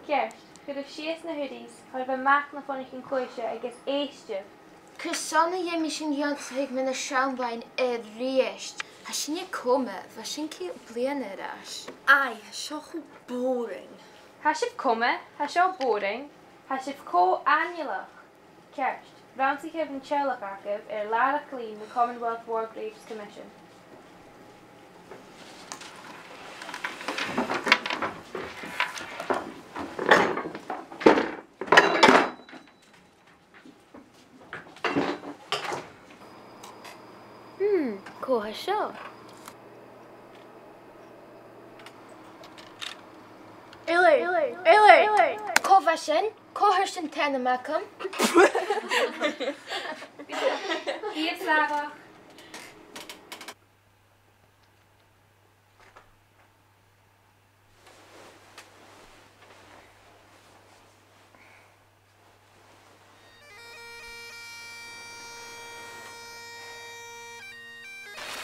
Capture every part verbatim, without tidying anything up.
Ceart, cuiribh sìos na hoodies, thoiribh a-mach na fònaichean-cluaise agus èistibh. Carson a dh'fheumas sinn ionnsachadh mun t-seann làithean a-rithist? Tha sinn coma, bha sinn ceithir bliadhna air ais. Aidh, tha seo cho boring. Tha sibh coma, tha seo boring, tha sibh cho aineolach. Ceart, rannsaichibh an teaghlach agaibh air làrach-lìn na Commonwealth War Graves Commission. Hmm, cò tha seo? Eilidh! Eilidh! Cò bha sin? Cò thuirt an t-ainm agam? Bithibh sàmhach.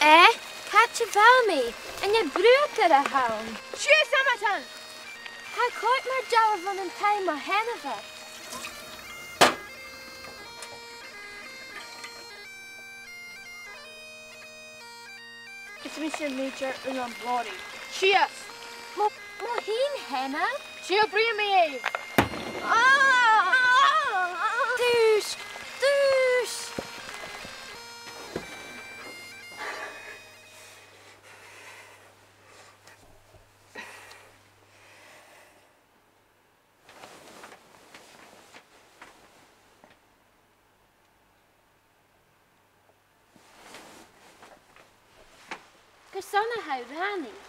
Eh, càit a bheil mi? An e bruadar a th' ann? Sìos, a-mach! Tha e coltach mar dealbh bhon an taigh mo sheanmhair. Is mise Major Eòghainn Mhòrain. Sìos! Mo, mo shinn-seanmhair? Sìos, bruidhinn mi! Ah! Dùisg! Dùisg! Carson a tha thu a' rànaich?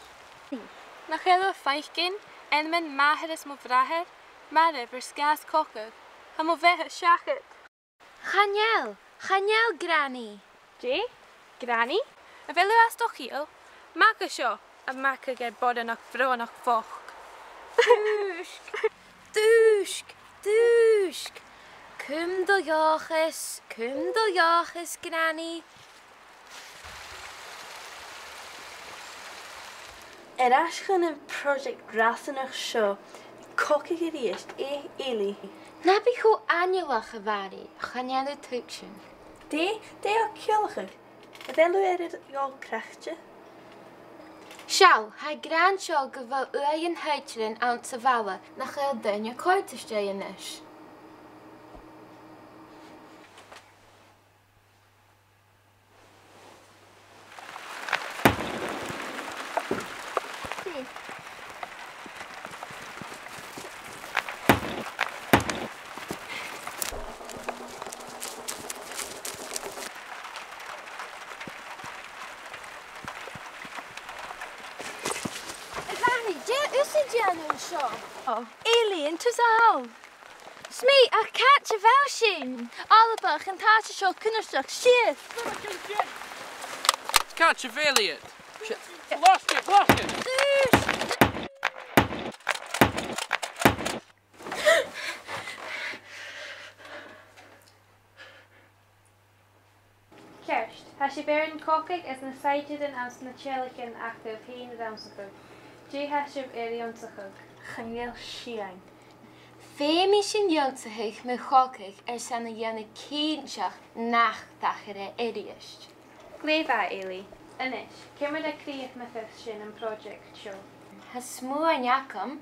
Nach eil thu a' faicinn ainmean m' athar is mo bhràthar marbh air sgàth 's cogadh? Tha mo bheatha seachad. Chan eil, chan eil, Granny. Dè? Granny? A bheil thu às do chiall? Magadh seo, a mhagadh air boireannach bhrònach bhochd. Dùisg! Dùisg! Dùisg! Cùm do dhòchas, cùm do dhòchas, Granny. Air ais chun a' phròiseact ràsanach seo, cogadh a-rithist, eh, Eilidh? Na bi cho aineolach, a Mhàiri, chan eil thu a' tuigsinn. Dè, dè tha thu a' ciallachadh? A bheil thu air a dhol craicte? Seall, tha e ag ràdh seo gu bheil uaigh an t-saighdearan anns a' bhaile, nach eil duine a' còrdadh ris a-nis. A Mhàiri, dè tha thusa a' dèanamh an seo? Eilidh, an tusa ann? 'S mi, ach càit a bheil sinn? Alba, chan eil seo cunnartach, sìos! Càit a bheil iad? Blasta, blasta! Ceart, tha sibh air an cogadh is na saighdearan anns na teaghlaichean agaibh fhèin a rannsachadh. Dè tha sibh air ionnsachadh? Chan eil sìon. Feumaidh sinn ionnsachadh mu chogadh airson a dhèanamh cinnteach nach tachair e a-rithist. Glè mhath, Eilidh. A-nis, ciamar a chrìochnaicheas sinn am pròiseact seo? Tha smuain agam.